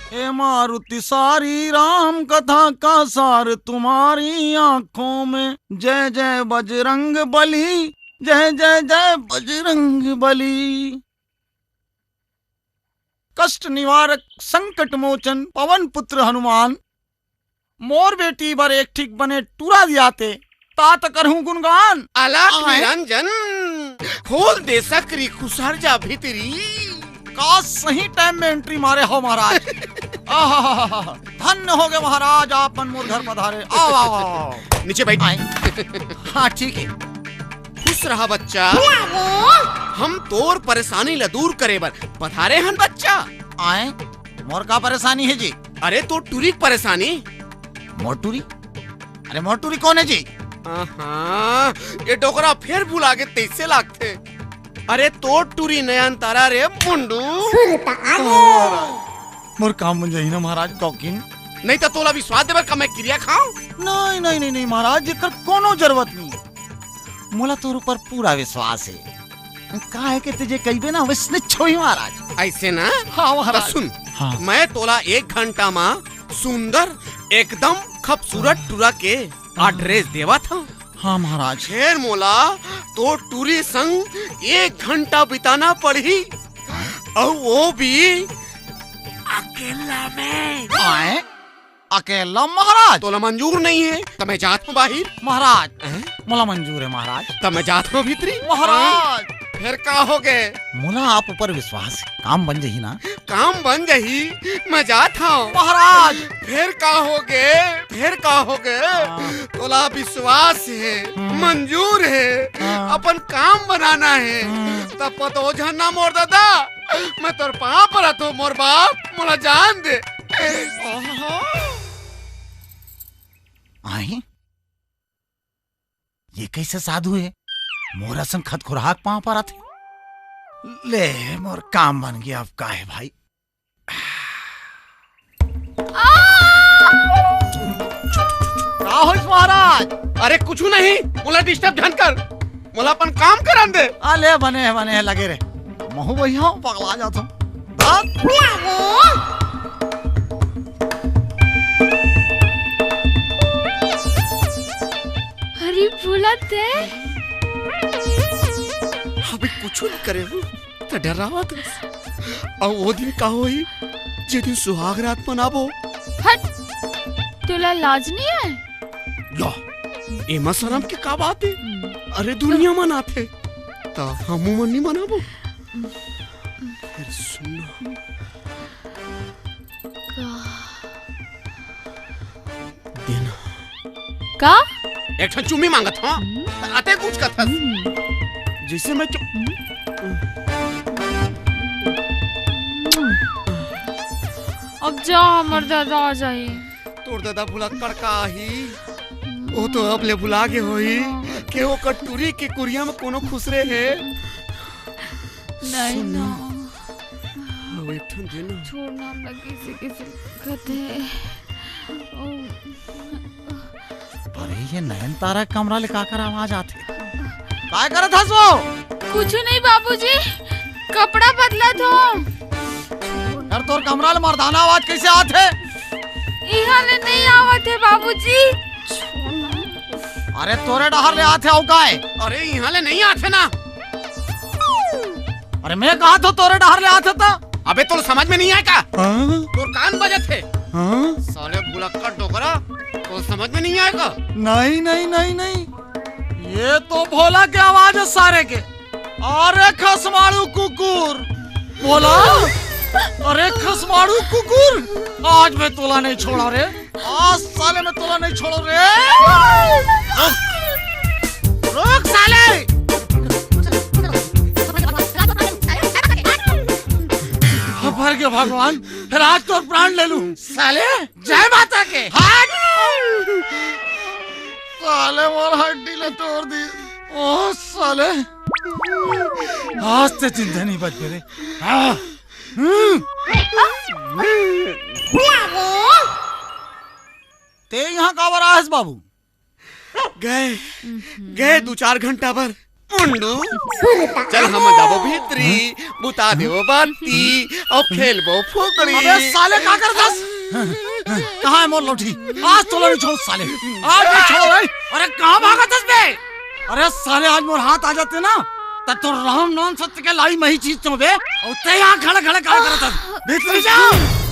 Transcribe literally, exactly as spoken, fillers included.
हे मारुति सारी राम कथा का सार तुम्हारी आंखों में। जय जय बजरंग बली, जय जय जय बजरंग बली। कष्ट निवारक संकट मोचन पवन पुत्र हनुमान, मोर बेटी बर एक ठीक बने टूरा दिया ते, तात करहूं गुणगान। अलख आए। निरंजन, खोल दे सकरी, खुसर जा भीतरी। का सही टाइम में एंट्री मारे हो महाराज। आहाहाहा, धन्य हो गए महाराज, आप मन मोर घर पधारे। आओ, आओ, आओ, आओ। नीचे बैठ। आए। हाँ, ठीक है। खुश रहा बच्चा। हम तोर परेशानी ला दूर करे बर पधारे हन बच्चा। आए, मोर का परेशानी है जी? अरे, तोर टूरी के परेशानी। मोर टूरी? अरे, मोर टूरी कौन है जी? आहा, ये डोकरा फेर भुला गे तइसे लागथे। अरे, तोर टूरी नयनतारा रे मुंडू। मोर काम बन जाही ना महाराज, कौकिन। नहीं तो तोला विश्वास देबर का मैं किरिया खाऊं? नहीं, नहीं, नहीं, नहीं महाराज, एकर कोनो जरूरत नहीं। मोला तोर ऊपर पूरा विश्वास है। का है कि तुझे कहिबे ना, वैसने छोही महाराज। ऐसे ना? हाँ महाराज। तो सुन, हाँ। मैं तोला एक घंटा मा सुंदर, एकदम खूबसूरत टूरा के address देवत हूँ। हाँ महाराज। फेर मोला तोर टूरी संग एक घंटा बिताना पड़ही, अउ वो भी अकेला में। आए? अकेला महाराज? तोला मंजूर नहीं है, त मैं जात हूँ बाहिर। महाराज, हैं? मोला मंजूर है महाराज। त मैं जात हूँ भीतरी। महाराज। फेर का हो गए? मोला आप ऊपर विश्वास है, काम बन जाही ना? काम बन जाही, मैं जात हूँ। महाराज। फेर का हो गए? फेर का हो गए? हाँ। तोला विश्वास है, हम्म। मंजूर है, हाँ। अपन काम बनाना है। हम्म। तब पतो झन्ना मोर दादा, मैं तोर पाँव परत हूँ मोर बाप, मोला जान दे। आही? ये कैसे साधु है? मोर असन खतखुरहा के पाँव परत हे। ले, मोर काम बन गया, अब का है भाई? का होइस महाराज? अरे कुछू नहीं, मोला disturb झन कर, मोला अपन काम करन दे। आ ले, बने हे, बने हे, लगे रे। महू वही हूँ, पगला जात हूँ। अरे भोला ते। अबे कुछू नहीं करे हूँ, त डरावत हस। अउ वो दिन का होही, जे दिन सुहाग रात मनाबो। हट, तोला लाज नहीं है? ला, एमा शरम के का बात है? हम्म। अरे दुनिया मनाथे, त हमू मन नहीं मनाबो। फिर सुन ना। का? देना। का? एक ठन चुम्मी मांगत हूँ। हम्म। अते कुछ कथस। हम्म। जैसे मैं चु- हम्म। अब जा, हमर दादा आ जाही। तोर दादा भुलक्कड़ का आही? वो तो अब ले भुला गे होही के ओकर टूरी के कुरिया में कोनो खुसरे हे। नहीं सुन ना। ना। अब एक ठन दे ना। छोड़ ना, हमरा किसी किसी कथे। अरे, ये नयनतारा के कमरा ले काकर आवाज आथे? काय करत हस वो? कुछ नहीं बाबूजी, कपड़ा बदलत हूँ। यार, तोर कमरा ले मर्दाना आवाज कैसे आथे? इहाँ ले नहीं आवत हे बाबूजी। अरे, तोरे डहर ले आथे अउ काय? अरे, इहाँ ले नहीं आथे ना। अरे, मैं कहा तो तोरे डहर ले आथे त। अबे, तोर समझ में नहीं आय का? हाँ? तोर कान बजत हे। हाँ? साले भुलक्कड़ डोकरा, तोर समझ में नहीं आय का? नहीं, नहीं, नहीं, नहीं। ये तो भोला के आवाज है सारे के। अरे खसमाड़ू कुकुर, भोला। अरे खसमाड़ू कुकुर, आज मैं तोला नहीं छोड़ा रे। आज साले मैं तोला नहीं छोड़ो रे। रुक, रुक साले। भर के भगवान, फिर आज तोर प्राण ले लूं। साले, जय माता के। हट। साले मोर हड्डी ले तोड़ दी। ओ साले, आज ते जिंदा नहीं बच रे। हाँ। हम्म। ते यहाँ काबर आए हस बाबू? गए, गए दू चार घंटा बर। मुंडू, चल हम जाबो भीतरी, बुता देबो बाती, अउ खेलबो फुकड़ी। अबे साले, का करत हस? कहाँ हे मोर लौठी? आज तोला नहीं छोड़ों साले, आज नहीं छोड़ों बे। अरे कहाँ भागत हस बे? अरे साले, आज मोर हाथ आ जाते ना, त तोर राम नाम सत्य के लाई मही चीज तो बे। अउ तैं यहाँ खड़े खड़े का करत हस? भीतरी जा।